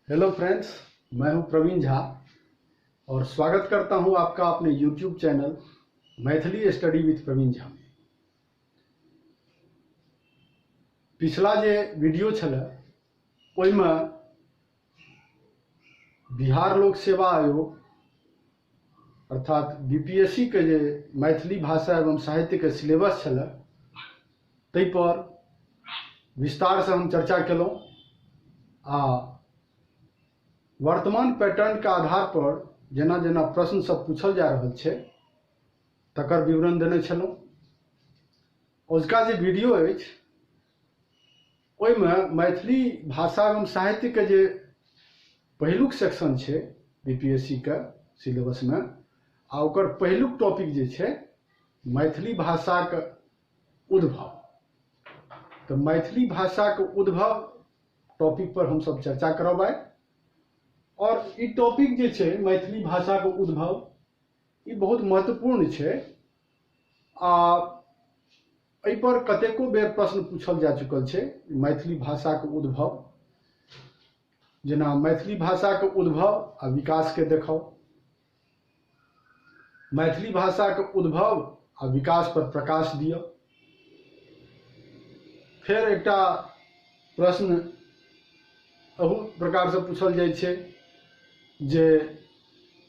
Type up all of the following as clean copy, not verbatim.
Hello friends, मैं हूं प्रवीण झा और स्वागत करता हूं आपका अपने YouTube channel Maithili study with Praveen Jha में। पिछला जे वीडियो छल ओहिमे बिहार लोक सेवा आयोग अर्थात बीपीएससी के जे मैथिली भाषा एवं साहित्य के सिलेबस छल ताहि पर विस्तार से हम चर्चा केलहुँ आ वर्तमान पैटर्न के आधार पर जेना जेना प्रश्न सब पूछल जा रहल छै तकर विवरण देने छलहुँ। अजुका जे वीडियो अछि ओहिमे मैथिली भाषा एवं साहित्य के जे पहिलुक सेक्शन छै बीपीएससी के सिलेबस में आ ओकर पहिलुक टॉपिक जे छै मैथिली भाषाक उद्भव, तऽ मैथिली भाषाक उद्भव टॉपिक पर हमसब चर्चा करब आइ। और ई टॉपिक जे छै मैथिली भाषाक उद्भव ई बहुत महत्वपूर्ण छै आ एहि पर कतेको बेर प्रश्न पूछल जा चुकल छै। मैथिली भाषाक उद्भव, जेना मैथिली भाषाक उद्भव आ विकास के देखाउ, मैथिली भाषाक उद्भव आ विकास पर प्रकाश दिअ। फेर एकटा प्रश्न अहू प्रकार से पूछल जाइ छै जे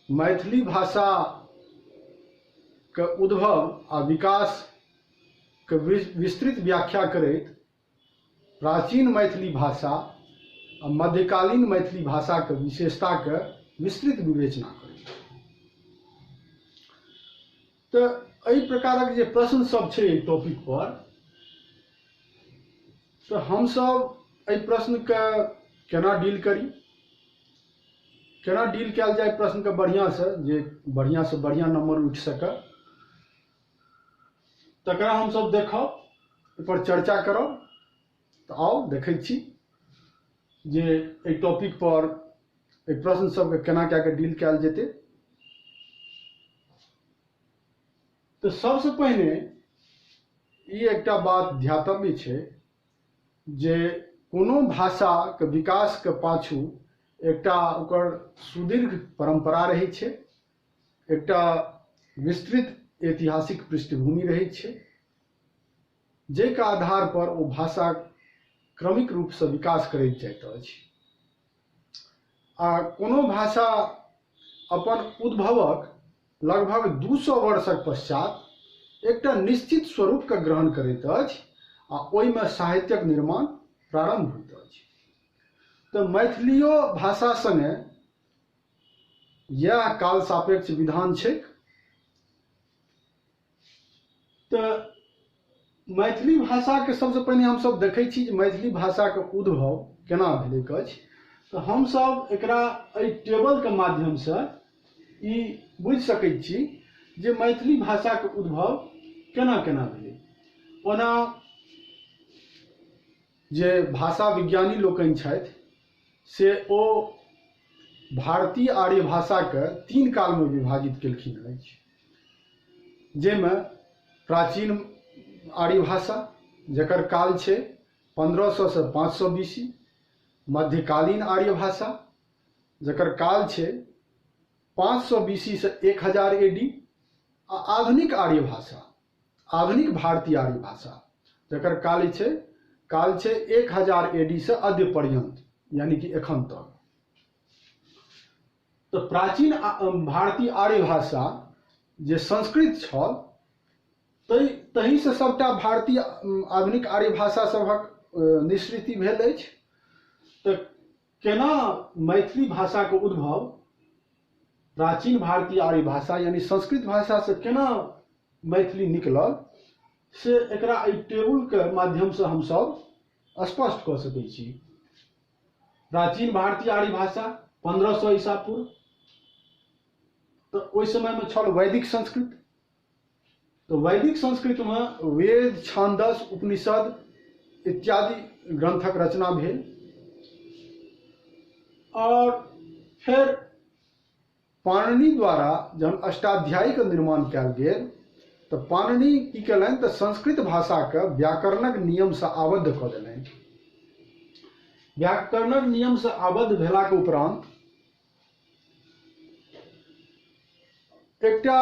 मैथिली भाषा के उद्भव आ विकास के विस्तृत व्याख्या करैत प्राचीन मैथिली भाषा आ मध्यकालीन मैथिली भाषा के विशेषता के विस्तृत विवेचना करैत। तऽ एहि प्रकारक जे प्रश्न सब छै एहि टॉपिक पर, तऽ हमसब एहि प्रश्न के केना डील करी, केना डील कयल जाय प्रश्न के बढ़िया से, जे बढ़िया से बढ़िया नंबर उठि सके तकरा हमसब देखब, एहि पर चर्चा करब। तऽ आउ देखै छी जे एहि टॉपिक पर एहि प्रश्न सबके केना कए कऽ डील कयल जेतै। तऽ सबसँ पहिने ई एकटा बात ध्यातव्य छै जे कोनो भाषाके विकासके पाछू एकटा ओकर सुदीर्घ परंपरा रहै छै, एकटा विस्तृत ऐतिहासिक पृष्ठभूमि रहै छै, जाहिके आधार पर ओ भाषा क्रमिक रूपसँ विकास करैत जाइत अछि। आ कोनो भाषा अपन उद्भवक लगभग 200 वर्षक पश्चात एकटा निश्चित स्वरूपके ग्रहण करैत अछि आ ओहिमे साहित्यक निर्माण प्रारंभ होइत अछि। तऽ मैथिलियो भाषा सङ्गे यह काल सापेक्ष विधान छैक। तऽ मैथिली भाषाके सबसँ पहिने हमसब देखै छी जे मैथिली भाषाके उद्भव केना भेलैक अछि। तऽ हमसब एकरा एहि टेबलके माध्यमसँ ई बुझि सकै छी जे मैथिली भाषाके उद्भव केना केना भेलै। ओना जे भाषा विज्ञानी लोकनि छथि से ओ भारतीय आर्य भाषाके 3 कालमे विभाजित केलखिन अछि, जाहिमे प्राचीन आर्य भाषा जकर काल छै 1500 से 500 बीसी, मध्यकालीन आर्य भाषा जकर काल छै 500 बीसी से 1000 एडी, आ आधुनिक आर्य भाषा, आधुनिक भारतीय आर्य भाषा जकर काल छै 1000 एडी से अद्य पर्यंत, यानी कि एखन तक। तऽ प्राचीन भारतीय आर्य भाषा जे संस्कृत छल तहीसँ सबटा भारतीय आधुनिक आर्य भाषा सभक निःसृति भेल अछि। तऽ केना मैथिली भाषाके उद्भव प्राचीन भारतीय आर्य भाषा यानी संस्कृत भाषासँ केना मैथिली निकलल से एकरा एहि टेबुलके माध्यमसँ हमसब स्पष्ट कऽ सकै छी। प्राचीन भारतीय आर्य भाषा 1500 ईसा पूर्व, तऽ ओहि समयमे छल वैदिक संस्कृत। तऽ वैदिक संस्कृतमे वेद, छान्दस, उपनिषद इत्यादि ग्रंथक रचना भेल। और फेर पाणिनि द्वारा जहन अष्टाध्यायीके निर्माण कयल गेल तऽ पाणिनि की केलनि तऽ संस्कृत भाषाके व्याकरणक नियमसँ आबद्ध कऽ देलनि। व्याकरणक नियमसँ आबद्ध भेलाक उपरान्त एकटा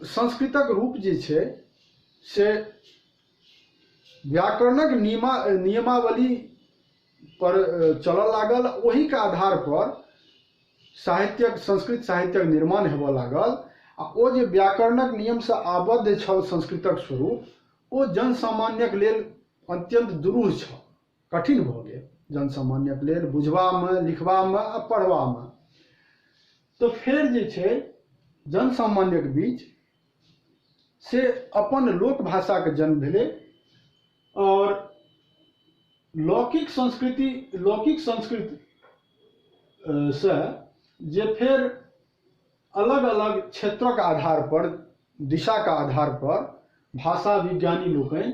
संस्कृतक रूप जे छै से व्याकरणक नियमावली पर चलऽ लागल। ओहिके आधार पर साहित्यक संस्कृत साहित्यक निर्माण हेबऽ लागल आ ओ जे व्याकरणक नियमसँ आबद्ध छल संस्कृतक स्वरूप, ओ जनसामान्यक लेल अत्यन्त दुरूह छल, कठिन भऽ गेल जनसामान्यक लेल बुझबामे, लिखबामे आ पढ़बामे। तऽ फेर जे छै जनसामान्यक बीच से अपन लोक भाषाके जन्म भेलै और लौकिक संस्कृति, लौकिक संस्कृत से जे फेर अलग अलग क्षेत्रक आधार पर, दिशाके आधार पर भाषा विज्ञानी लोकनि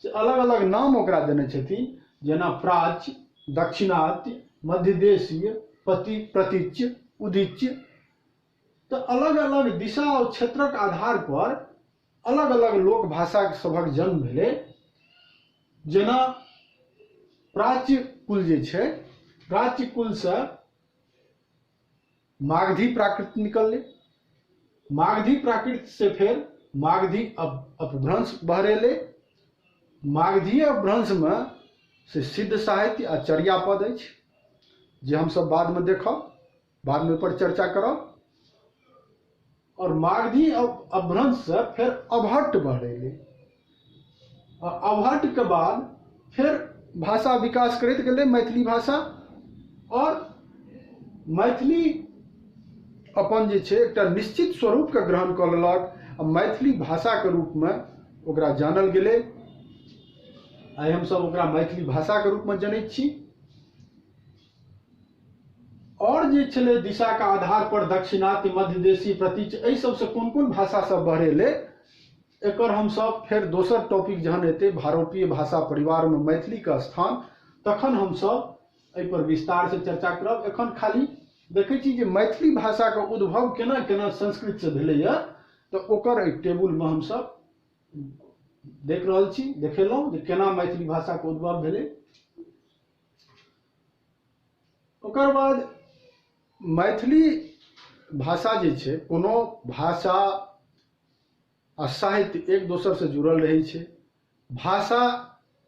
से अलग अलग नाम ओकरा देने छथिन, जेना प्राच्य, दक्षिणात्य, मध्यदेशीय, प्रतीच्य, उदीच्य। तऽ अलग अलग दिशा और क्षेत्रक आधार पर अलग अलग लोक भाषा सभक जन्म भेलै। जेना प्राच्य कुल जे छै, प्राच्य कुलसँ मागधी प्राकृत निकललै, मागधी प्राकृत से फेर मागधी अपभ्रंश बहरेलै। मागधीय अपभ्रंशमे से सिद्ध साहित्य आ चर्यापद अछि, जे हमसब बादमे देखब, बादमे ओहिपर चर्चा करब। और मागधी अपभ्रंशसँ फेर अवहट्ट बहरेलै, आ अवहट्टके बाद फेर भाषा विकास करैत गेलै मैथिली भाषा। और मैथिली अपन जे छै एकटा निश्चित स्वरूपके ग्रहण कऽ लेलक आ मैथिली भाषाके रूपमे ओकरा जानल गेलै। आइ हमसब ओकरा मैथिली भाषाके रूपमे जनैत छी। और जे छलै दिशाके आधार पर दक्षिणात्य, मध्यदेशी, प्रतीच्य, एहि सबसँ कोन कोन भाषा सब बहरेलै, एकर हमसब फेर दोसर टॉपिक जहन एतै भारोपीय भाषा परिवारमे मैथिलीके स्थान, तखन हमसब एहिपर विस्तारसँ चर्चा करब। एखन खाली देखै छी जे मैथिली भाषाके उद्भव केना केना संस्कृतसँ भेलैए, तऽ ओकर एहि टेबुलमे हमसब देख रहल छी, देखेलहुँ जे केना मैथिली भाषाके उद्भव भेलै। ओकर बाद मैथिली भाषा जे छै, कोनो भाषा आ साहित्य एक दोसरसँ जुड़ल रहै छै। भाषा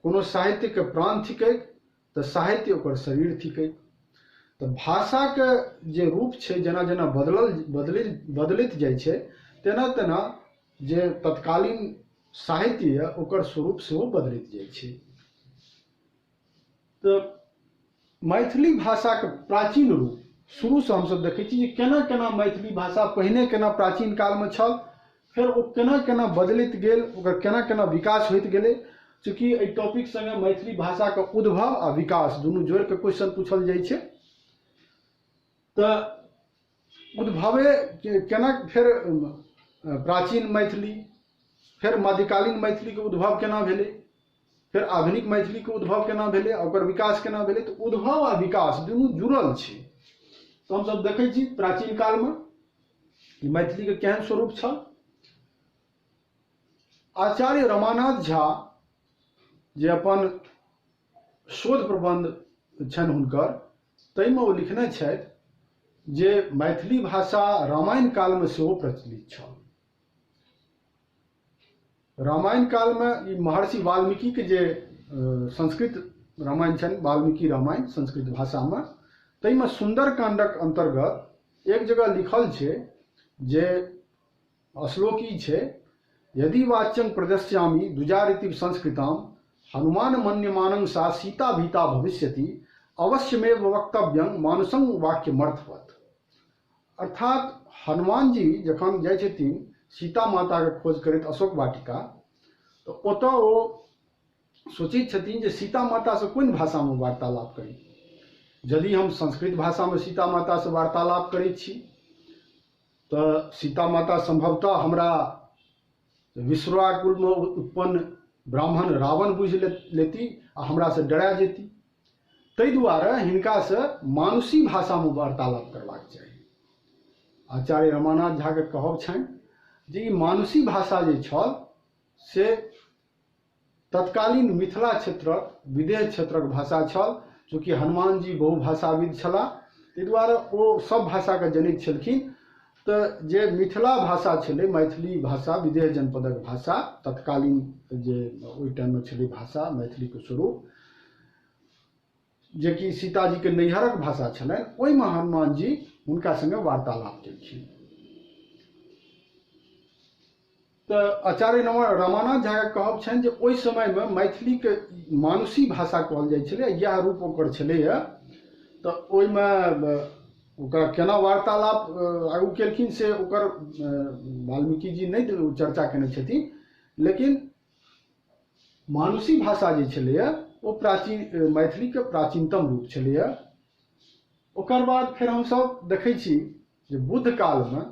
कोनो साहित्यके प्राण थिकै तऽ साहित्य ओकर शरीर थिकै। तऽ भाषाके जे रूप छै जेना जेना बदलैत जाइ छै, तेना तेना जे तत्कालीन साहित्य यऽ ओकर स्वरूप सेहो बदलैत जाइ छै। तऽ मैथिली भाषाके प्राचीन रूप शुरूसँ हमसब देखै छी जे केना केना मैथिली भाषा पहिने केना प्राचीन कालमे छल, फेर ओ केना केना बदलैत गेल, ओकर केना केना विकास होइत गेलै। चूँकि एहि टॉपिक संगे मैथिली भाषाके उद्भव आ विकास दुनू जोड़िके क्वेश्चन पूछल जाइ छै। तऽ उद्भवे केना फेर प्राचीन मैथिली, फेर मध्यकालीन मैथिलीके उद्भव केना भेलै, फेर आधुनिक मैथिलीके उद्भव केना भेलै, ओकर विकास केना भेलै। तऽ उद्भव आ विकास दुनू जुड़ल छै। तऽ हमसब देखै छी प्राचीन कालमे मैथिलीके केहन स्वरूप छल। आचार्य रमानाथ झा जे अपन शोध प्रबंध छनि हुनकर, ताहिमे ओ लिखने छथि जे मैथिली भाषा रामायण कालमे सेहो प्रचलित छल। रामायण कालमे ई महर्षि वाल्मीकिके जे संस्कृत रामायण छनि, वाल्मीकि रामायण संस्कृत भाषामे, ताहिमे सुन्दरकाण्डक अन्तर्गत एक जगह लिखल छै जे श्लोक ई छै, यदि वाच्यं प्रदस्यामि द्विजारीति संस्कृतां हनुमान मन्यमानं सा सीता भीता भविष्यति अवश्यमेव वक्तव्यं मानुषं वाक्यमर्थवत्। अर्थात हनुमान जी जखन जाइ छथिन सीता माताके खोज करैत अशोक वाटिका, तऽ ओतऽ ओ सोचैत छथिन जे सीता मातासँ कोन भाषामे वार्तालाप करी। यदि हम संस्कृत भाषामे सीता मातासँ वार्तालाप करै छी तऽ सीता माता सम्भवतः हमरा विश्वाकुलमे उत्पन्न ब्राह्मण रावण बुझि लेती आ हमरासँ डरा जेती, ताहि दुआरे हिनकासँ मानुषी भाषामे वार्तालाप करबाक चाही। आचार्य रमानाथ झाके कहब छनि जे ई मानुषी भाषा जे छल से तत्कालीन मिथिला क्षेत्रक, विदेह क्षेत्रक भाषा छल, चूँकि हनुमान जी बहुभाषाविद छलाह ताहि दुआरे ओ सब भाषाके जनैत छलखिन। तऽ जे मिथिला भाषा छलै, मैथिली भाषा, विदेह जनपदक भाषा, तत्कालीन जे ओहि टाइममे छलै भाषा मैथिलीके स्वरूप, जेकि सीताजीके नैहरक भाषा छलनि, ओहिमे हनुमान जी हुनका सङ्गे वार्तालाप केलखिन। तऽ आचार्य रमानाथ झाके कहब छनि जे ओहि समयमे मैथिलीके मानुषी भाषा कहल जाइ छलै, इएह रूप ओकर छलैए। तऽ ओहिमे ओकरा केना वार्तालाप आगू केलखिन से ओकर वाल्मीकि जी नहि चर्चा केने छथिन, लेकिन मानुषी भाषा जे छलैए ओ प्राचीन मैथिलीके प्राचीनतम रूप छलैए। ओकर बाद फेर हमसब देखै छी जे बुद्ध कालमे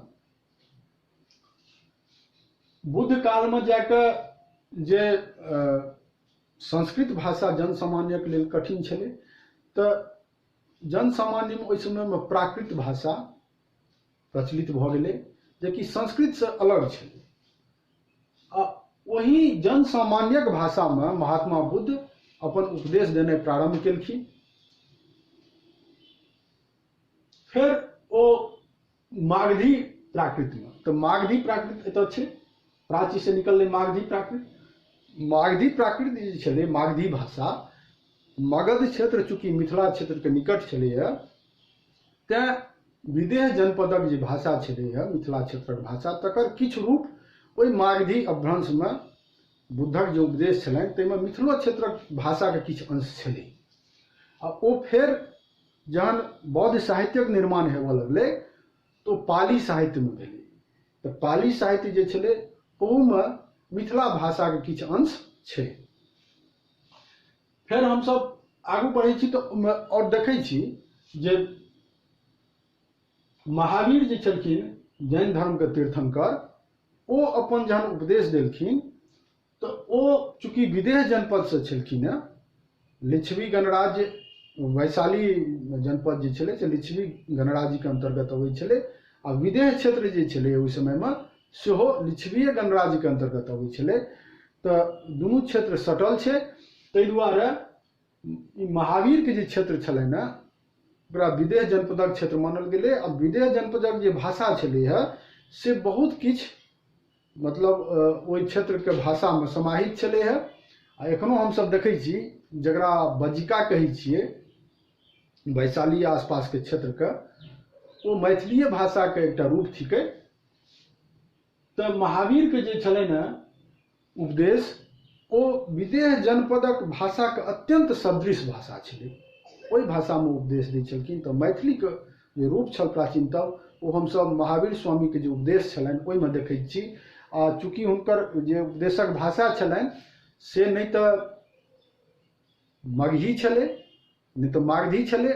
जाकऽ जे संस्कृत भाषा जनसामान्यके लेल कठिन छलै, तऽ जनसामान्यमे ओहि समयमे प्राकृत भाषा प्रचलित भऽ गेलै, जेकि संस्कृतसँ अलग छलै। आ ओही जनसामान्यक भाषामे महात्मा बुद्ध अपन उपदेश देनाइ प्रारम्भ केलखिन। फेर ओ मागधी प्राकृतमे, तऽ मागधी प्राकृत एतऽ छै, प्राचीसँ निकललै मागधी प्राकृत। मागधी प्राकृत जे छलै, मागधी भाषा मगध क्षेत्र चूँकि मिथिला क्षेत्रके निकट छलैए, तैँ विदेह जनपदक जे भाषा छलैए मिथिला क्षेत्रक भाषा, तकर किछु रूप ओहि मागधी अपभ्रंशमे बुद्धक जे उपदेश छलनि ताहिमे मिथिलो क्षेत्रक भाषाके किछु अंश छलै। आ ओ फेर जहन बौद्ध साहित्यक निर्माण हेबऽ लगलै तऽ ओ पाली साहित्यमे भेलै। तऽ पाली साहित्य जे छलै ओहूमे मिथिला भाषाके किछु अंश छै। फेर हमसब आगू बढ़ै छी तऽ आओर देखै छी जे महावीर जे छलखिन जैन धर्मके तीर्थंकर, ओ अपन जहन उपदेश देलखिन तऽ ओ चूँकि विदेह जनपदसँ छलखिन हेँ, लिच्छवी गणराज्य वैशाली जनपद जे छलै से लिच्छवी गणराज्यके अन्तर्गत अबै छलै, आ विदेह क्षेत्र जे छलै ओहि समयमे सेहो लिच्छवीय गणराज्यके अन्तर्गत अबै छलै। तऽ दुनू क्षेत्र सटल छै, ताहि दुआरे ई महावीरके जे क्षेत्र छलनि हेँ ओकरा विदेह जनपदक क्षेत्र मानल गेलै। आ विदेह जनपदक जे भाषा छलै हेँ से बहुत किछु मतलब ओहि क्षेत्रके भाषामे समाहित छलै हेँ। आ एखनो हमसब देखै छी जकरा बज्जिका कहै छियै वैशाली आसपासके क्षेत्रके, ओ मैथिलीए भाषाके एकटा रूप थिकै। तऽ महावीरके जे छलनि हेँ उपदेश, ओ विदेह जनपदक भाषाके अत्यन्त सदृश भाषा छलै, ओहि भाषामे उपदेश दै छलखिन। तऽ मैथिलीके जे रूप छल प्राचीनतम, ओ हमसब महावीर स्वामीके जे उपदेश छलनि ओहिमे देखै छी। आ चूँकि हुनकर जे उपदेशक भाषा छलनि से नहि तऽ मगही छलै, नहि तऽ मागधी छलै,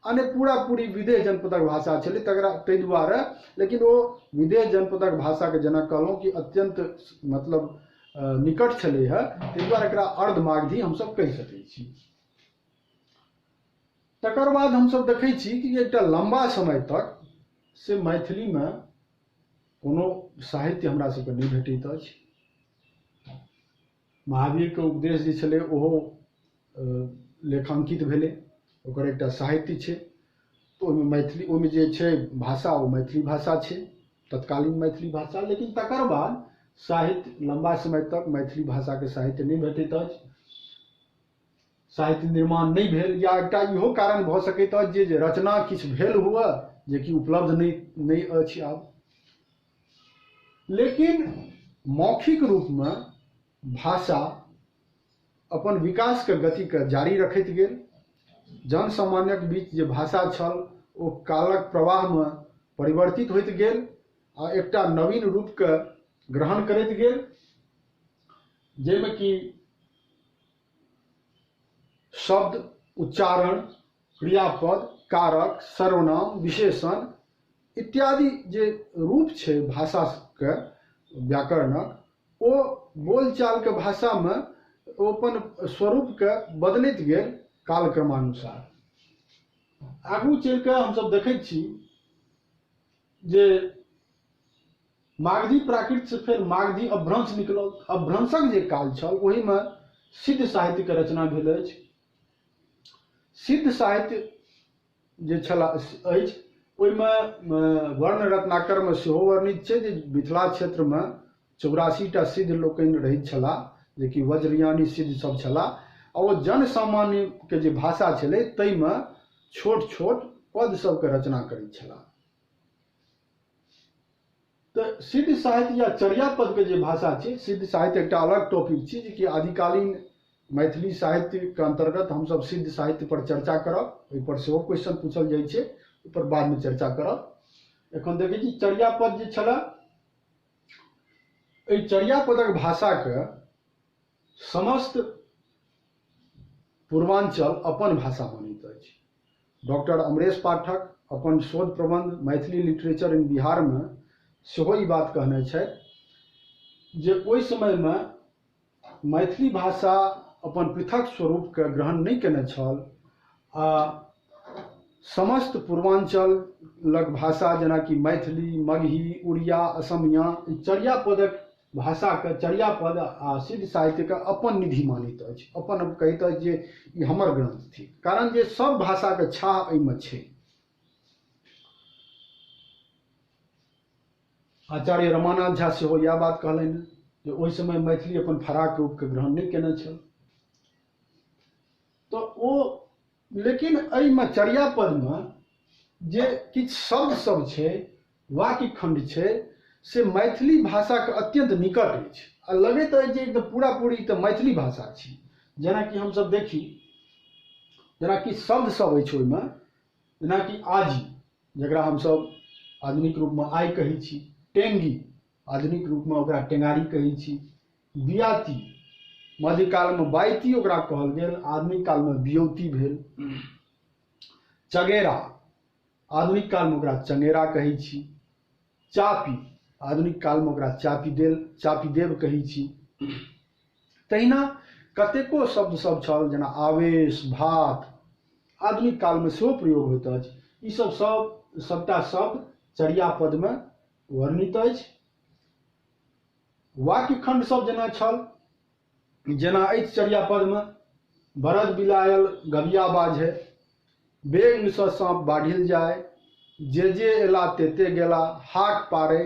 आ नहि पूरा पूरी विदेह जनपदक भाषा छलै, तकरा ताहि दुआरे। लेकिन ओ विदेह जनपदक भाषाके जेना कहलहुँ कि अत्यन्त मतलब निकट छलै हेँ, ताहि दुआरे एकरा अर्धमागधी हमसब कहि सकै छी। तकर बाद हमसब देखै छी कि एकटा लम्बा समय तक से मैथिलीमे कोनो साहित्य हमरा सबके नहि भेटैत अछि। महावीरके उपदेश जे छलै ओहो लेखांकित भेलै, ओकर एकटा साहित्य छै, तऽ ओहिमे मैथिली, ओहिमे जे छै भाषा ओ मैथिली भाषा छै, तत्कालीन मैथिली भाषा। लेकिन तकर बाद साहित्य लम्बा समय तक मैथिली भाषाके साहित्य नहि भेटैत अछि, साहित्य निर्माण नहि भेल। या एकटा इहो कारण भऽ सकैत अछि जे रचना किछु भेल हुए जेकि उपलब्ध नहि अछि आब। लेकिन मौखिक रूपमे भाषा अपन विकासके गतिके जारी रखैत गेल। जनसामान्यक बीच जे भाषा छल ओ कालक प्रवाहमे परिवर्तित होइत गेल आ एकटा नवीन रूपके ग्रहण करैत गेल, जाहिमे कि शब्द, उच्चारण, क्रियापद, कारक, सर्वनाम, विशेषण इत्यादि जे रूप छै भाषाके व्याकरणक, ओ बोलचालके भाषामे ओ अपन स्वरूपके बदलैत गेल कालक्रमानुसार। आगू चलि कऽ हमसब देखै छी जे मागधी प्राकृतसँ फेर मागधी अपभ्रंश निकलल। अपभ्रंशक जे काल छल ओहिमे सिद्ध साहित्यके रचना भेल अछि। सिद्ध साहित्य जे छला अछि ओहिमे वर्ण रत्नाकरमे सेहो वर्णित छै जे मिथिला क्षेत्रमे 84 टा सिद्ध लोकनि रहैत छलाह, जेकि वज्रयानी सिद्ध सब छलाह, आ ओ जनसामान्यके जे भाषा छलै ताहिमे छोट छोट पद सबके रचना करैत छलाह। तऽ सिद्ध साहित्य या चर्यापदके जे भाषा छै, सिद्ध साहित्य एकटा अलग टॉपिक छी जेकि आदिकालीन मैथिली साहित्यके अन्तर्गत हमसब सिद्ध साहित्य पर चर्चा करब, ओहिपर सेहो क्वेश्चन पूछल जाइ छै, ओहिपर बादमे चर्चा करब। एखन देखै छी चर्यापद जे छलै, एहि चर्यापदक भाषाके समस्त पूर्वांचल अपन भाषा मानैत अछि। डॉक्टर अमरेश पाठक अपन शोध प्रबंध मैथिली लिटरेचर इन बिहारमे सेहो ई बात कहने छथि जे ओहि समयमे मैथिली भाषा अपन पृथक स्वरूपके ग्रहण नहि केने छल आ समस्त पूर्वांचलक भाषा जेनाकि मैथिली, मगही, उड़िया, असमिया, ई चर्यापदक भाषाके चर्यापद आ सिद्ध साहित्यके अपन निधि मानैत अछि, अपन कहैत अछि जे ई हमर ग्रंथ थिक, कारण जे सब भाषाके छाह एहिमे छै। आचार्य रमानाथ झा सेहो इएह बात कहलनि जे ओहि समय मैथिली अपन फराक रूपके ग्रहण नहि केने छल। तऽ ओ लेकिन एहिमे चर्यापदमे जे किछु शब्द सब छै, वाक्य खंड छै, से मैथिली भाषाके अत्यंत निकट अछि आ लगैत अछि जे एकदम पूरा पूरी तऽ मैथिली भाषा छी। जेनाकि हमसब देखी, जेनाकि शब्द सब अछि ओहिमे, जेनाकि आजी, जकरा हमसब आधुनिक रूपमे आइ कहै छी, टेंगी, आधुनिक रूपमे ओकरा टेंगारी कहै छी, बियाती, मध्यकालमे बाइती ओकरा कहल गेल, आधुनिक कालमे बियौती भेल, चगेरा, आधुनिक कालमे ओकरा चंगेरा कहै छी, चापी, आधुनिक कालमे ओकरा चापी देव कहै छी। तहिना कतेको शब्द सब छल जेना आवेश, भात, आधुनिक कालमे सेहो प्रयोग होइत अछि। ई सब सबटा शब्द चर्यापदमे वर्णित अछि। वाक्यखंड सब जेना छल, जेना अछि चर्यापदमे, बरद बिलायल गबिया बाझे, बेंगसँ साँप बाढ़िल जाय, जे जे एला ते ते गेला, हाक पारे,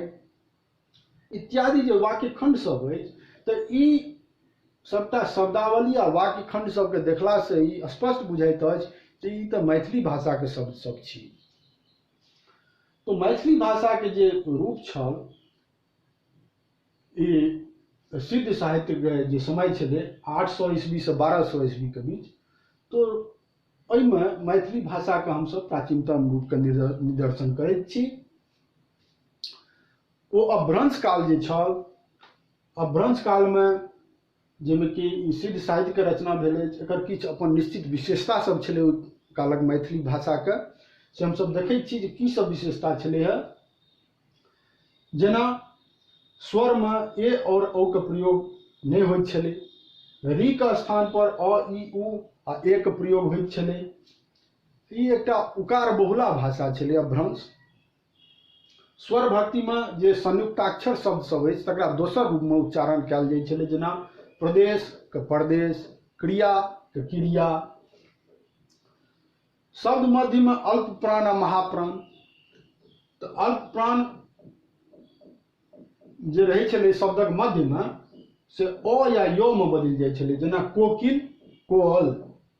इत्यादि जे वाक्यखंड सब अछि, तऽ ई सबटा शब्दावली आ वाक्यखंड सबके देखलासँ ई स्पष्ट बुझाइत अछि जे ई तऽ मैथिली भाषाके शब्द सब छी। तो मैथिली भाषाके जे रूप छल, ई सिद्ध साहित्यके जे समय छलै 800 ईस्वीसँ 1200 ईस्वीके बीच, तो एहिमे मैथिली भाषाके हमसब प्राचीनतम रूपके निदर्शन करैत छी। ओ अपभ्रंश काल जे छल, अपभ्रंश कालमे जाहिमे कि ई सिद्ध साहित्यके रचना भेल अछि, एकर किछु अपन निश्चित विशेषता सब छलै ओहि कालक मैथिली भाषाके, से हमसब देखै छी जे की सब विशेषता छलै हँ। जेना स्वरमे ए और औ के प्रयोग नहि होइत छलै, री के स्थान पर अ, ई, उ आ ए के प्रयोग होइत छलै। ई एकटा उकार बहुला भाषा छलै अपभ्रंश। स्वर भक्तिमे जे संयुक्ताक्षर शब्द सब अछि तकरा दोसर रूपमे उच्चारण कयल जाइ छलै, जेना प्रदेश के परदेश, क्रिया के क्रिया। शब्द मध्यमे अल्प प्राण आ महाप्राण, तऽ अल्प प्राण जे रहै छलै शब्दक मध्यमे से अ या य मे बदलि जाइ छलै, जेना कोकिल कोअल,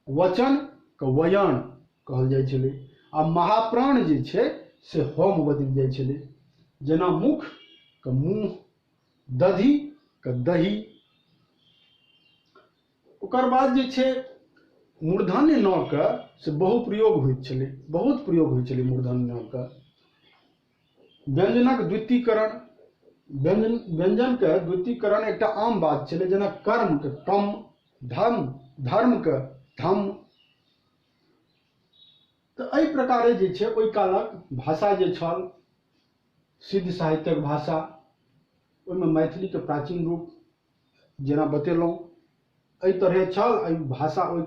वचन के वयन कहल जाइ छलै। आ महाप्राण जे छै से ह मे बदलि जाइ छलै, जेना मुख के मुँह, दधि के दही। ओकर बाद जे छै मूर्धन्य न के से बहुप्रयोग होइत छलै, बहुत प्रयोग होइत छलै मूर्धन्य न के। व्यंजनक द्वितीयकरण, व्यंजनके द्वितीयकरण एकटा आम बात छलै, जेना कर्मके कम, धर्मके धम। तऽ एहि प्रकारे जे छै ओहि कालक भाषा जे छल सिद्ध साहित्यक भाषा, ओहिमे मैथिलीके प्राचीन रूप जेना बतेलहुँ एहि तरहे छल। एहि भाषा ओहि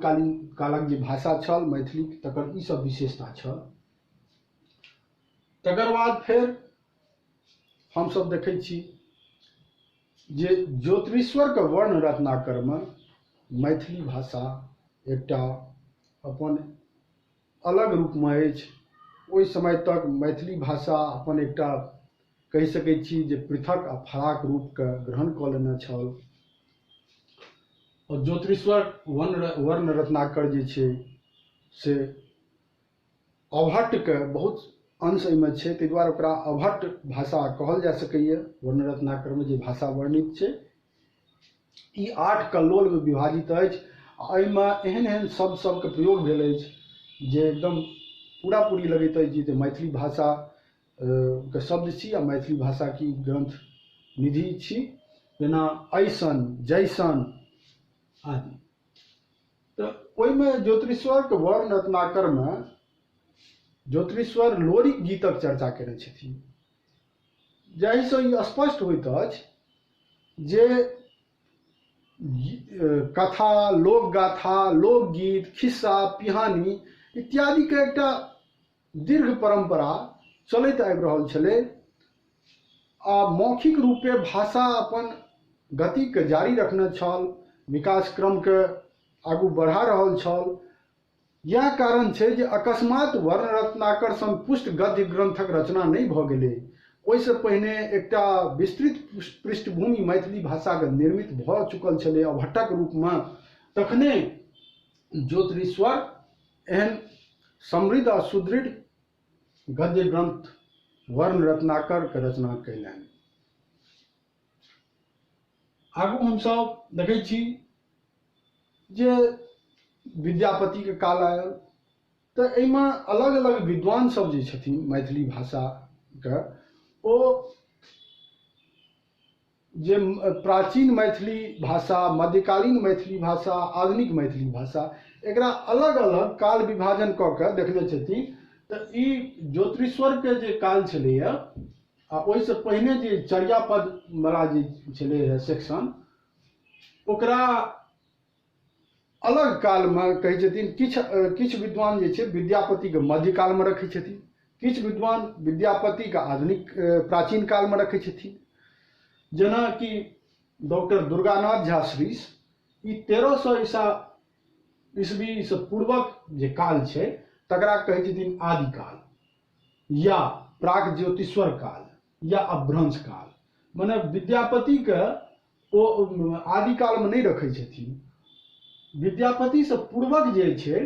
कालक जे भाषा छल मैथिली, तकर ई सब विशेषता छल। तकर बाद फेर हमसब देखै छी जे ज्योतिरीश्वरके वर्ण रत्नाकरमे मैथिली भाषा एकटा अपन अलग रूपमे अछि। ओहि समय तक मैथिली भाषा अपन एकटा कहि सकै छी जे पृथक आ फराक रूपके ग्रहण कऽ लेने छल। आओर ज्योतिरीश्वर वर्ण रत्नाकर जे छै से अवहट्टके बहुत अंश एहिमे छै, ताहि दुआरे ओकरा अवहट्ट भाषा कहल जा सकैए। वर्ण रत्नाकरमे जे भाषा वर्णित छै ई 8 कल्लोलमे विभाजित अछि। एहिमे एहन एहन शब्द सबके प्रयोग भेल अछि जे एकदम पूरा पूरी लगैत अछि जे मैथिली भाषा के शब्द छी आ मैथिली भाषा की ग्रंथ निधि छी, जेना ऐसन जैसन आदि। तऽ ओहिमे ज्योतिरीश्वरके वर्ण रत्नाकरमे ज्योतिरीश्वर लोरिक गीतक चर्चा केने छथिन, जाहिसँ ई स्पष्ट होइत अछि जे कथा, लोकगाथा, लोकगीत, खिस्सा पिहानी इत्यादिके एकटा दीर्घ परम्परा चलैत आबि रहल छलै आ मौखिक रूपे भाषा अपन गतिके जारी रखने छल, विकास क्रमके आगू बढ़ा रहल छल। इएह कारण छै जे अकस्मात वर्ण रत्नाकर सन पुष्ट गद्य ग्रंथक रचना नहि भऽ गेलै। ओहिसँ पहिने एकटा विस्तृत पृष्ठभूमि मैथिली भाषाके निर्मित भऽ चुकल छलै अवहट्टक रूपमे। तखने ज्योतिरीश्वर एहन समृद्ध आ सुदृढ़ गद्य ग्रंथ वर्ण रत्नाकर के रचना कयलनि। आगू हमसब देखै छी जे विद्यापति के काल आयल तऽ एहिमे अलग अलग विद्वान सब जे छथिन मैथिली भाषाके, ओ जे प्राचीन मैथिली भाषा, मध्यकालीन मैथिली भाषा, आधुनिक मैथिली भाषा, एकरा अलग अलग काल विभाजन कऽ के देखने छथिन। तऽ ई ज्योतिरीश्वरके जे काल छलैए आ ओहिसँ पहिने जे चर्यापद वाला जे छलैए सेक्शन, ओकरा अलग कालमे कहै छथिन। किछु किछु विद्वान जे छै विद्यापतिके मध्यकालमे रखै छथिन, किछु विद्वान विद्यापतिके आधुनिक प्राचीन कालमे रखै छथिन। जेनाकि डॉक्टर दुर्गानाथ झा श्रीश ई 1300 ईसा ईस्वीसँ पूर्वक जे काल छै तकरा कहै छथिन आदिकाल या प्राग ज्योतिश्वर काल या अभ्रंश काल। मने विद्यापतिके ओ आदिकालमे नहि रखै छथिन। विद्यापतिसँ पूर्वक जे छै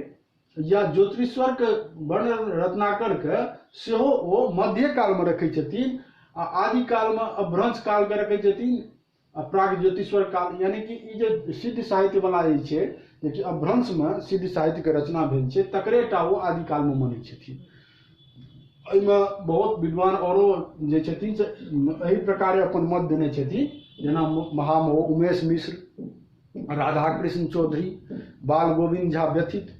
या ज्योतिरीश्वरके वर्ण रत्नाकरके सेहो ओ मध्यकालमे रखै छथिन आ आदिकालमे अभ्रंश कालके रखै छथिन आ प्राग ज्योतिश्वर काल, यानी कि ई जे सिद्ध साहित्यवला जे छै, जेकि अभ्रंशमे सिद्ध साहित्यके रचना भेल छै, तकरे टा ओ आदिकालमे मानै छथिन। एहिमे बहुत विद्वान औरो जे छथिन से एहि प्रकारे अपन मत देने छथिन, जेना महामहो उमेश मिश्र, राधाकृष्ण चौधरी, बाल गोविन्द झा व्यथित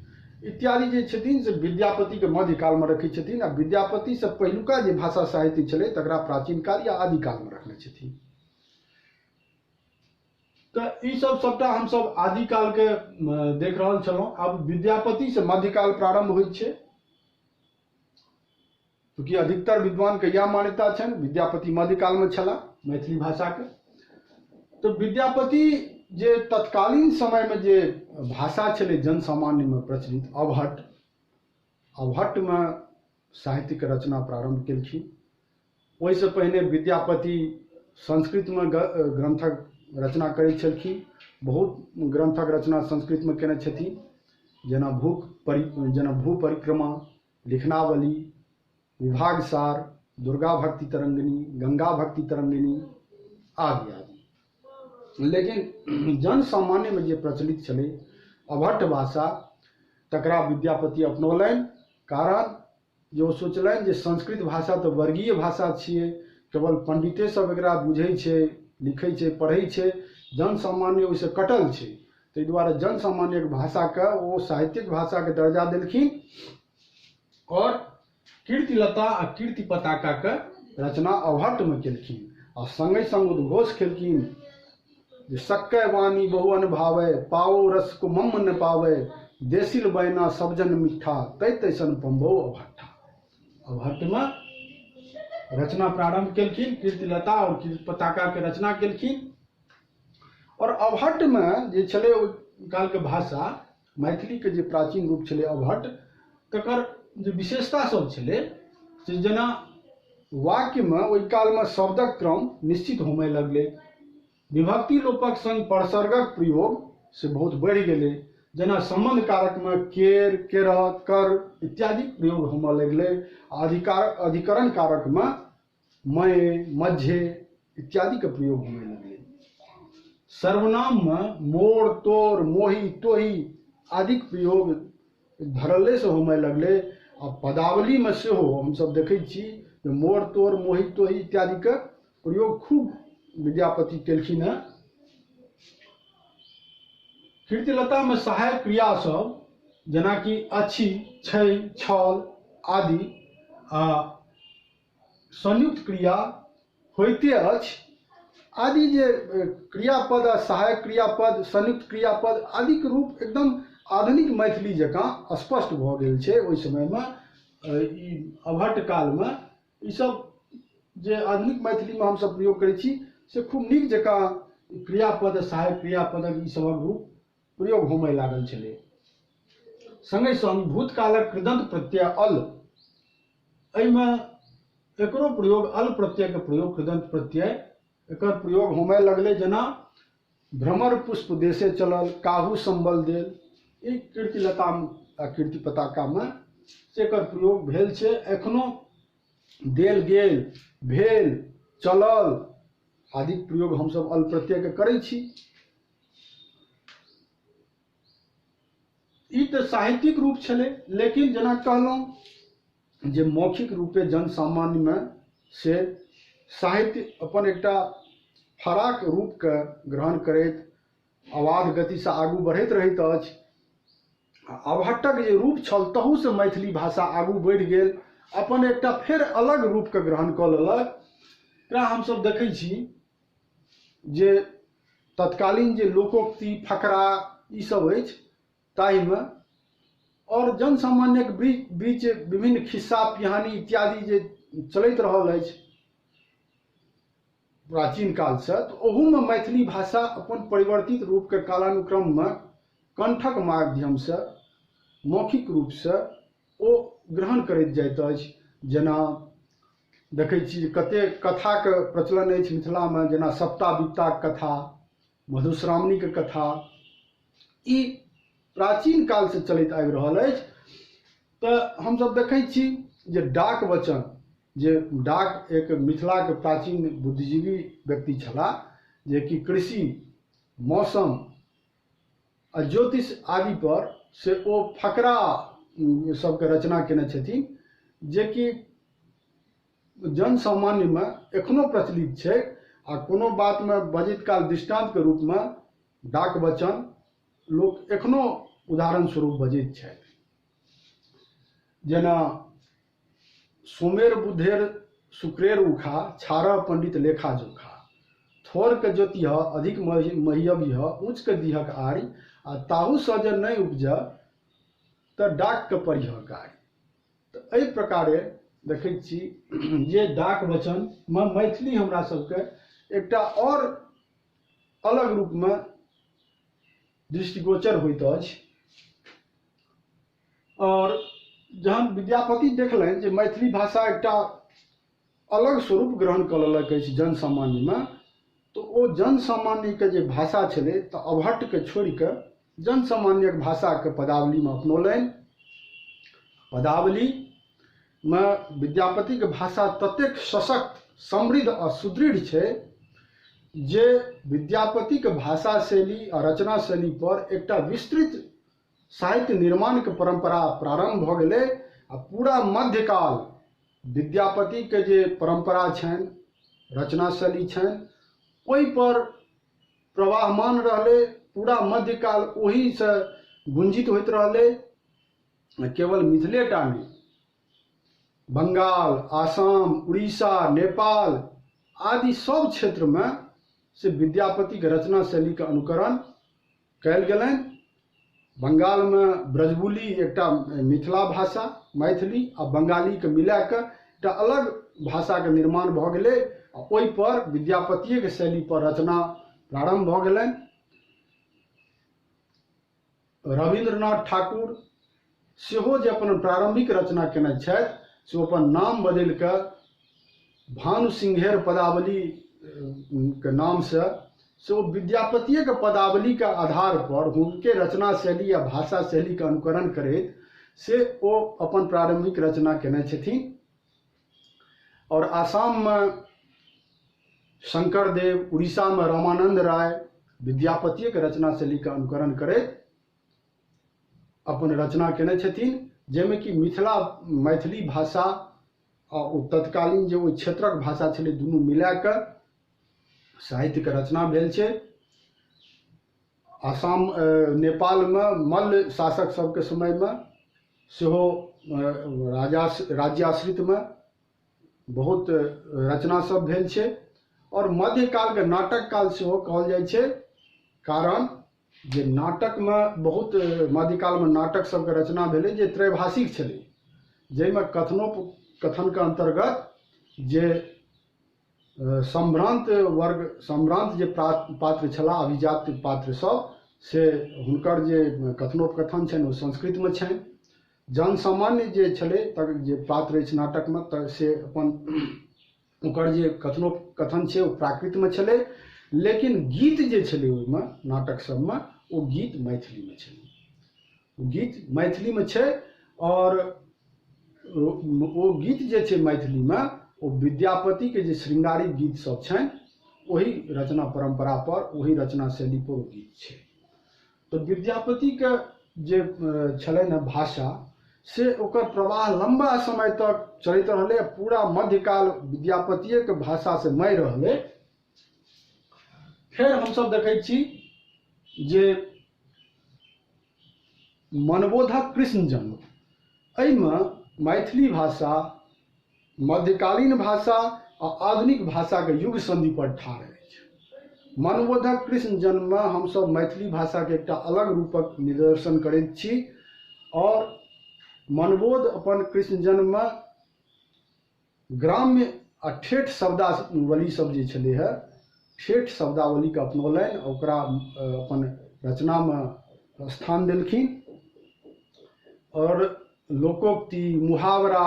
इत्यादि जे छथिन से विद्यापतिके मध्यकालमे रखै छथिन आ विद्यापतिसँ पहिलुका जे भाषा साहित्य छलै तकरा प्राचीन काल या आदिकालमे रखने छथिन। तऽ ई सब सबटा हमसब आदिकालके देख रहल छलहुँ। आब विद्यापतिसँ मध्यकाल प्रारम्भ होइ छै, चूँकि अधिकतर विद्वानके इएह मान्यता छनि विद्यापति मध्यकालमे छलाह मैथिली भाषाके। तऽ विद्यापति जे तत्कालीन समयमे जे भाषा छलै जनसामान्यमे प्रचलित अवहट्ट, अवहट्टमे साहित्यके रचना प्रारम्भ केलखिन। ओहिसँ पहिने विद्यापति संस्कृतमे ग्रन्थक रचना करै छलखिन, बहुत ग्रन्थक रचना संस्कृतमे केने छथिन, जेना भू परिक्रमा, लिखनावली, विभागसार, दुर्गा भक्ति तरंगिणी, गंगा भक्ति तरंगिणी आदि आदि। लेकिन जनसामान्यमे जे प्रचलित छलै अवहट्ट भाषा, तकरा विद्यापति अपनौलनि। कारण जे ओ सोचलनि जे संस्कृत भाषा तऽ वर्गीय भाषा छियै, केवल पंडिते सब एकरा बुझै छै, लिखै छै, पढ़ै छै, जनसामान्य ओहिसँ कटल छै। ताहि दुआरे जनसामान्यक भाषाके ओ साहित्यिक भाषाके दर्जा देलखिन और कीर्तिलता आ कीर्ति पताकाके रचना अवहट्टमे केलखिन आ सङ्गे सङ्ग उद्घोष केलखिन जे सक्कै वाणी बहु अनभावे, पाओ रस को मम न पावे, देसिल बैना सब जन मिठा, तै तैसन पम्बो अवहट्ठा। अवहट्टमे रचना प्रारंभ केलखिन, कीर्तिलता और कीर्ति पताका के रचना केलखिन। और अवहट्टमे जे छलै ओहि कालके भाषा, मैथिलीके जे प्राचीन रूप छलै अवहट्ट, तकर जे विशेषता सब छलै से जेना वाक्यमे ओहि कालमे शब्दक क्रम निश्चित होमय लगलै, विभक्ति लोपक संग परसर्गक प्रयोग से बहुत बढ़ि गेलै, जेना सम्बन्ध कारकमे केर, केर, कर इत्यादि प्रयोग होमय लगलै, अधिकार अधिकरण कारकमे मय, मझे इत्यादिके प्रयोग होमय लगलै। सर्वनाममे मोर, तोर, मोही, तोही आदिक प्रयोग धड़ल्लेसँ होमय लगलै। आ पदावलीमे सेहो हमसब देखै छी जे मोर, तोर, मोही, तोही इत्यादिके प्रयोग खूब विद्यापति केलखिन हेँ। कीर्तिलतामे सहायक क्रिया सब जेनाकि अछि, छै, छल आदि आ संयुक्त क्रिया होइते अछि आदि जे क्रियापद आ सहायक क्रियापद, संयुक्त क्रियापद आदिके रूप एकदम आधुनिक मैथिली जकाँ स्पष्ट भऽ गेल छै। ओहि समयमे ई अवहट्ठ कालमे ईसब जे आधुनिक मैथिलीमे हमसब प्रयोग करै छी से खूब नीक जकाँ क्रियापद, सहायक क्रियापदक ई सबक रूप प्रयोग होमय लागल छलै। सङ्गे सङ्ग भूतकालक कृदन्त प्रत्यय अल, एहिमे एकरो प्रयोग अल प्रत्ययके प्रयोग कृदन्त प्रत्यय एकर प्रयोग होमय लगलै। जेना भ्रमर पुष्प देशे चलल, काहू संबल देल, ई कीर्तिलता आ कीर्ति पताकामे से एकर प्रयोग भेल छै। एखनो देल गेल, भेल, चलल आदिक प्रयोग हमसब अल प्रत्ययके करै छी। ई तऽ साहित्यिक रूप छलै, लेकिन जेना कहलहुँ जे मौखिक रूपे जनसामान्यमे से साहित्य अपन एकटा फराक रूपके ग्रहण करैत अबाध गतिसँ आगू बढ़ैत रहैत अछि। अवहट्ठक जे रूप छल तहूसँ मैथिली भाषा आगू बढ़ि गेल, अपन एकटा फेर अलग रूपके ग्रहण कऽ लेलक। एकरा हमसब देखै छी जे तत्कालीन जे लोकोक्ति, फकरा ईसब अछि ताहिमे और जनसामान्यक बीच विभिन्न खिस्सा पिहानी इत्यादि जे चलैत रहल अछि प्राचीन कालसँ, तऽ ओहूमे मैथिली भाषा अपन परिवर्तित रूपके कालानुक्रममे कंठक माध्यमसँ मौखिक रूपसँ ओ ग्रहण करैत जाइत अछि। जेना देखै छी जे कतेक कथाके प्रचलन अछि मिथिलामे, जेना सप्ता विपताक कथा, मधुश्रावणीके कथा, ई प्राचीन कालसँ चलैत आबि रहल अछि। तऽ हमसब देखै छी जे डाक वचन, जे डाक एक मिथिलाके प्राचीन बुद्धिजीवी व्यक्ति छलाह, जेकि कृषि, मौसम आ ज्योतिष आदि पर से ओ फकरा सबके रचना केने छथिन, जेकि जनसामान्यमे एखनो प्रचलित छै। आ कोनो बातमे बजैत काल दृष्टान्तके रूपमे डाक वचन लोक एखनो उदाहरण स्वरूप बजैत छथि। जेना सोमेर बुधेर शुक्रेर उखा, छारह पंडित लेखा जोखा, थोड़के जोतिह अधिक महियबिह, ऊँचके दिहक आड़ि, आ ताहूसँ जे नहि उपजऽ तऽ डाकके पढ़िह गारि। तऽ एहि प्रकारे देखैत छी जे डाक वचनमे मैथिली हमरा सबके एकटा आओर अलग रूपमे दृष्टिगोचर होइत अछि। और जहन विद्यापति देखलनि जे मैथिली भाषा एकटा अलग स्वरूप ग्रहण कऽ लेलक अछि जनसामान्यमे, तऽ ओ जनसामान्यके जे भाषा छलै तऽ अवहट्ठके छोड़िकऽ जनसामान्यक भाषाके पदावलीमे अपनौलनि। पदावलीमे विद्यापतिके भाषा ततेक सशक्त, समृद्ध आ सुदृढ़ छै जे विद्यापतिके भाषा शैली आ रचना शैली पर एकटा विस्तृत साहित्य निर्माणके परम्परा प्रारम्भ भऽ गेलै। आ पूरा मध्यकाल विद्यापतिके जे परम्परा छनि, रचना शैली छनि, ओहिपर प्रवाहमान रहलै। पूरा मध्यकाल ओहीसँ गुंजित होइत रहलै। केवल मिथिलेटा नहि, बंगाल, आसाम, उड़ीसा, नेपाल आदि सब क्षेत्रमे से विद्यापतिके रचना शैलीके अनुकरण कयल गेलनि। बंगालमे ब्रजबुली एकटा मिथिला भाषा, मैथिली आ बंगालीके मिलाकऽ एकटा अलग भाषाके निर्माण भऽ गेलै आ ओहिपर विद्यापतिएके शैलीपर रचना प्रारम्भ भऽ गेलनि। रविन्द्रनाथ ठाकुर सेहो जे अपन प्रारम्भिक रचना केने छथि से ओ अपन नाम बदलि कऽ भानु सिंहेर पदावली के नामसँ से ओ विद्यापतिएके पदावलीके आधार पर हुनके रचना शैली आ भाषा शैलीके अनुकरण करैत से ओ अपन प्रारम्भिक रचना केने छथिन। आओर आसाममे शंकरदेव, उड़ीसामे रामानंद राय विद्यापतिएके रचना शैलीके अनुकरण करैत अपन रचना केने छथिन, जाहिमे कि मिथिला मैथिली भाषा आ ओ तत्कालीन जे ओहि क्षेत्रक भाषा छलै दुनू मिलाकऽ साहित्यके रचना भेल छै। आसाम नेपालमे मल्ल शासक सबके समयमे सेहो राजा राज्याश्रितमे बहुत रचना सब भेल छै। आओर मध्यकालके नाटक काल सेहो कहल जाइ छै, कारण जे नाटकमे बहुत मध्यकालमे नाटक सबके रचना भेलै जे त्रैभाषिक छलै, जाहिमे कथनोपकथनके अन्तर्गत जे सम्भ्रान्त वर्ग, सम्भ्रान्त जे पात्र छलाह, अभिजात पात्र सब, से हुनकर जे कथनोपकथन छनि ओ संस्कृतमे छनि। जनसामान्य जे छलै तक जे पात्र अछि नाटकमे तऽ से अपन ओकर जे कथनोपकथन छै ओ प्राकृतमे छलै, लेकिन गीत जे छलै ओहिमे नाटक सबमे ओ गीत मैथिलीमे छलै, ओ गीत मैथिलीमे छै। आओर ओ गीत जे छै मैथिलीमे ओ विद्यापतिके जे श्रृंगारिक गीत सब छनि ओहि रचना परम्परा पर, ओहि रचना शैली पर ओ गीत छै। तऽ विद्यापतिके जे छलनि हँ भाषा से ओकर प्रवाह लम्बा समय तक चलैत रहलै, पूरा मध्यकाल विद्यापतिएके भाषासँ मय रहलै। फेर हमसब देखै छी जे मनबोधक कृष्ण जन्म, एहिमे मैथिली भाषा मध्यकालीन भाषा आ आधुनिक भाषाके युग सन्धि पर ठाढ़ अछि। मनबोधक कृष्ण जन्ममे हमसब मैथिली भाषाके एकटा अलग रूपक निदर्शन करैत छी। और मनबोध अपन कृष्ण जन्ममे ग्राम्य आ ठेठ शब्दावली सब जे छलै हँ, ठेठ शब्दावलीके अपनौलनि, ओकरा अपन रचनामे स्थान देलखिन। और लोकोक्ति, मुहावरा,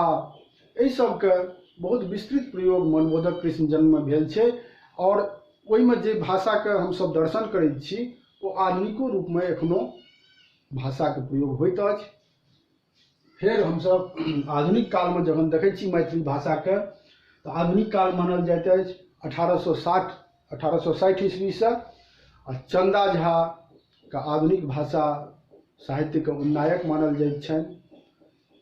एहि सबके बहुत विस्तृत प्रयोग मनबोधक कृष्ण जन्ममे भेल छै। और ओहिमे जे भाषाके हमसब दर्शन करैत छी ओ आधुनिको रूपमे एखनो भाषाके प्रयोग होइत अछि। फेर हमसब आधुनिक कालमे जखन देखै छी मैथिली भाषाके तऽ आधुनिक काल मानल जाइत अछि 1860 ईस्वीसँ। आ चन्दा झाके आधुनिक भाषा साहित्यके उन्नायक मानल जाइत छनि।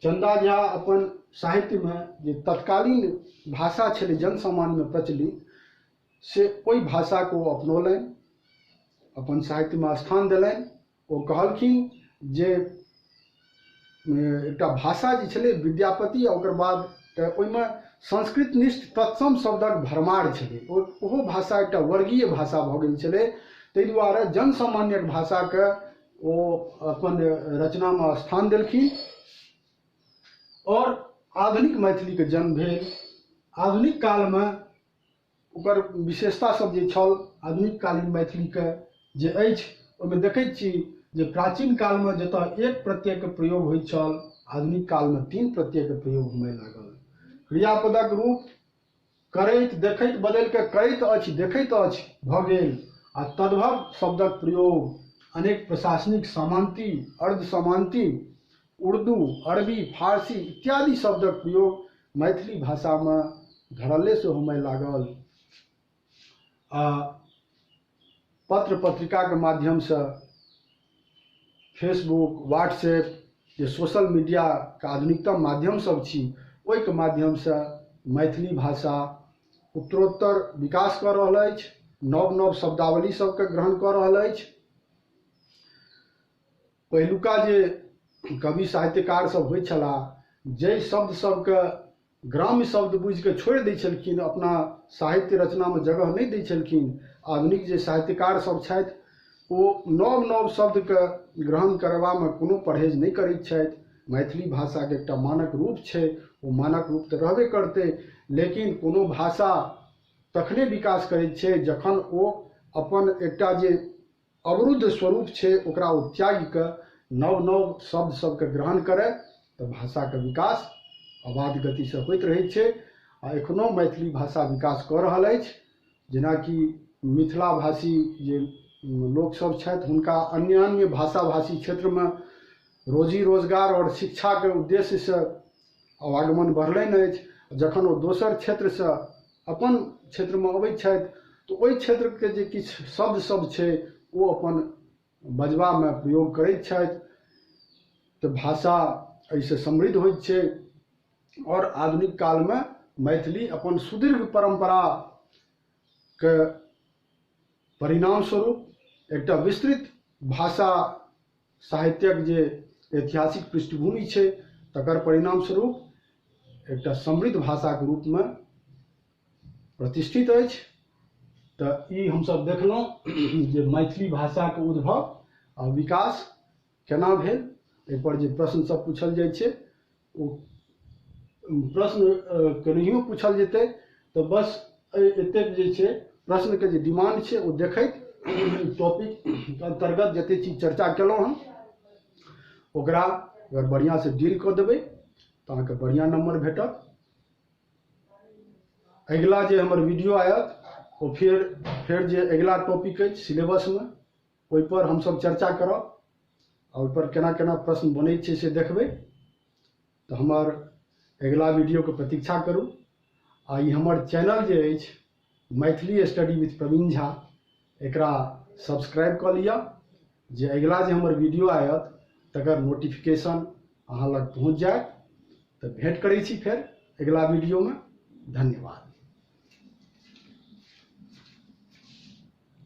चन्दा झा अपन साहित्यमे जे तत्कालीन भाषा छलै जनसामान्यमे प्रचलित, से ओहि भाषाके ओ अपनौलनि, अपन साहित्यमे स्थान देलनि। ओ कहलखिन जे एकटा भाषा जे छलै विद्यापति आ ओकर बाद ओहिमे संस्कृतनिष्ठ तत्सम शब्दक भरमार छलै, ओहो भाषा एकटा वर्गीय भाषा भऽ गेल छलै। ताहि दुआरे जनसामान्यक भाषाके ओ अपन रचनामे स्थान देलखिन और आधुनिक मैथिलीके जन्म भेल। आधुनिक कालमे ओकर विशेषता सब जे छल आधुनिक कालीन मैथिलीके जे अछि ओहिमे देखैत छी जे प्राचीन कालमे जतऽ एक प्रत्ययके प्रयोग होइत छल, आधुनिक कालमे तीन प्रत्ययके प्रयोग होमय लागल। क्रियापदक रूप करैत देखैत बदलि कऽ करैत अछि देखैत अछि भऽ गेल आ तद्भव शब्दक प्रयोग अनेक प्रशासनिक सामंती, अर्ध सामंती, उर्दू, अरबी, फारसी इत्यादि शब्दक प्रयोग मैथिली भाषामे धड़ल्लेसँ होमय लागल। आ पत्र पत्रिकाके माध्यमसँ फेसबुक, व्हाट्सएप जे सोशल मीडियाके आधुनिकतम माध्यम सब छी ओहिके माध्यमसँ मैथिली भाषा उत्तरोत्तर विकास कऽ रहल अछि, नव नव शब्दावली सबके ग्रहण कऽ रहल अछि। पहिलुका जे कवि साहित्यकार सब होइ छलाह जाहि शब्द सबके ग्राम्य शब्द बुझिके छोड़ि दै छलखिन, अपना साहित्य रचनामे जगह नहि दै छलखिन, आधुनिक जे साहित्यकार सब छथि ओ नव नव शब्दके ग्रहण करबामे कोनो परहेज नहि करैत छथि। मैथिली भाषाके एकटा मानक रूप छै, ओ मानक रूप तऽ रहबे करतै, लेकिन कोनो भाषा तखने विकास करैत छै जखन ओ अपन एकटा जे अवरुद्ध स्वरूप छै ओकरा ओ त्यागि कऽ नव नव शब्द सबके ग्रहण करय तऽ भाषाके विकास अबाध गतिसँ होइत रहै छै। आ एखनो मैथिली भाषा विकास कऽ रहल अछि। जेनाकि मिथिला भाषी जे लोकसब छथि हुनका अन्य अन्य भाषा भाषी क्षेत्रमे रोजी रोजगार आओर शिक्षाके उद्देश्यसँ आवागमन बढ़लनि अछि। जखन ओ दोसर क्षेत्रसँ अपन क्षेत्रमे अबै छथि तऽ ओहि क्षेत्रके जे किछु शब्द सब छै ओ अपन बजबामे प्रयोग करैत छथि, तऽ भाषा एहिसँ समृद्ध होइत छै। आओर आधुनिक कालमे मैथिली अपन सुदीर्घ परम्पराके परिणाम स्वरूप एकटा विस्तृत भाषा साहित्यक जे ऐतिहासिक पृष्ठभूमि छै तकर परिणाम स्वरूप एकटा समृद्ध भाषाके रूपमे प्रतिष्ठित अछि। तऽ ई हमसब देखलहुँ जे मैथिली भाषाके उद्भव आ विकास केना भेल। एहिपर जे प्रश्न सब पूछल जाइ छै ओ प्रश्न केनाहियो पूछल जेतै तऽ बस एतेक जे छै प्रश्नके जे डिमांड छै ओ देखैत टॉपिक अन्तर्गत जतेक चीज चर्चा केलहुँ हँ ओकरा अगर बढ़िआँसँ डील कऽ देबै तऽ अहाँके बढ़िआँ नम्बर भेटत। अगिला जे हमर वीडियो आयत ओ फेर जे अगिला टॉपिक अछि सिलेबसमे ओहिपर हमसब चर्चा करब आ ओहिपर केना केना प्रश्न बनै छै से देखबै। तऽ हमर अगिला वीडियोके प्रतीक्षा करू। आ ई हमर चैनल जे अछि मैथिली स्टडी विथ प्रवीण झा, एकरा सब्सक्राइब कऽ लिअ, जे अगिला जे हमर वीडियो आयत तकर नोटिफिकेशन अहाँ लग पहुँच जायत। तऽ भेँट करै छी फेर अगिला वीडियोमे। धन्यवाद।